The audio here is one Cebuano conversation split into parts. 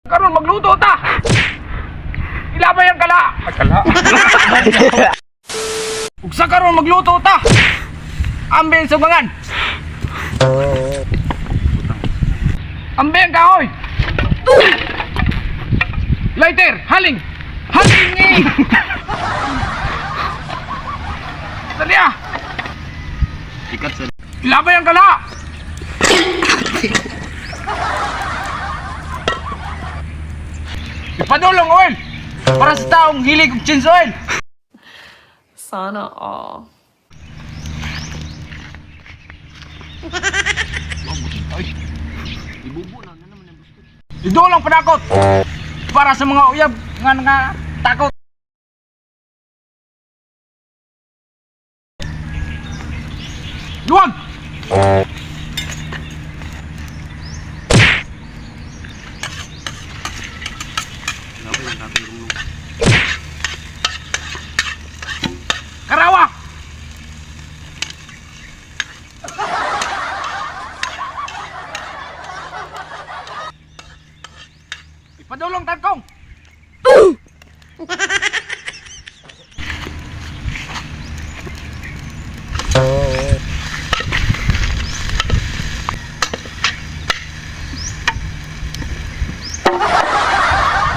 Karon magluto ta. Ilabay ang kala. Ay, kala. Ug sa karon magluto ta. Ambi ang sugangan. Ambi ang kahoy. Lighter, haling. Haling eh. Dali ah. Ikat sa Ilabay ang kala. Ipadulong oil para sa taong hilig og change oil. Sana all. Idulong panakot para sa mga uyab nga nga takot. Luwag! Karawa! Ipadulong tagkong!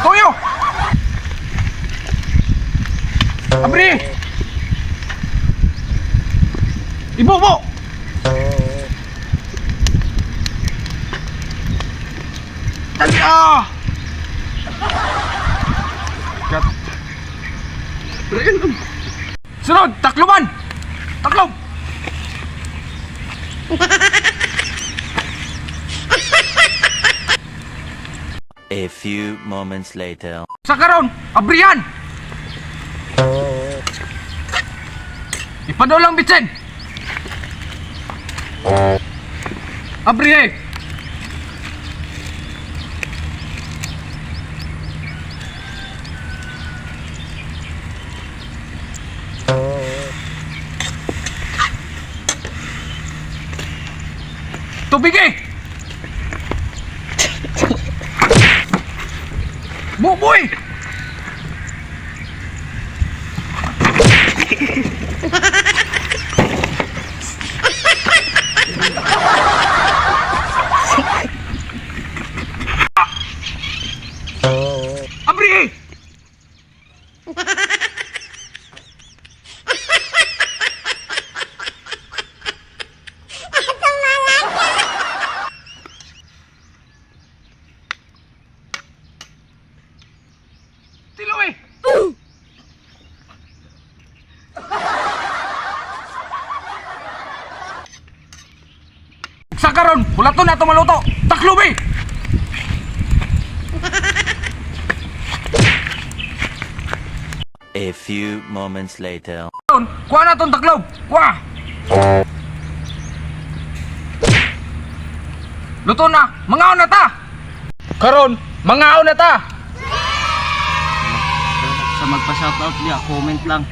Tuyo! Abri! Ibubo! Dali ah! Kat. Sunod, takluban! Taklob! A few moments later. Sa karon, abrihan! Ipadulang bitsin! Abrihe! Tubig eh! Buboy! Abri! Tilo eh! Sa karon, bulato na ito maluto. Taklubi! A few moments later. Karon, kuha na itong taklob. Kuha! Luto na, mangaon na ta! Karon, mangaon na ta! Sa magpa-shoutout niya, comment lang.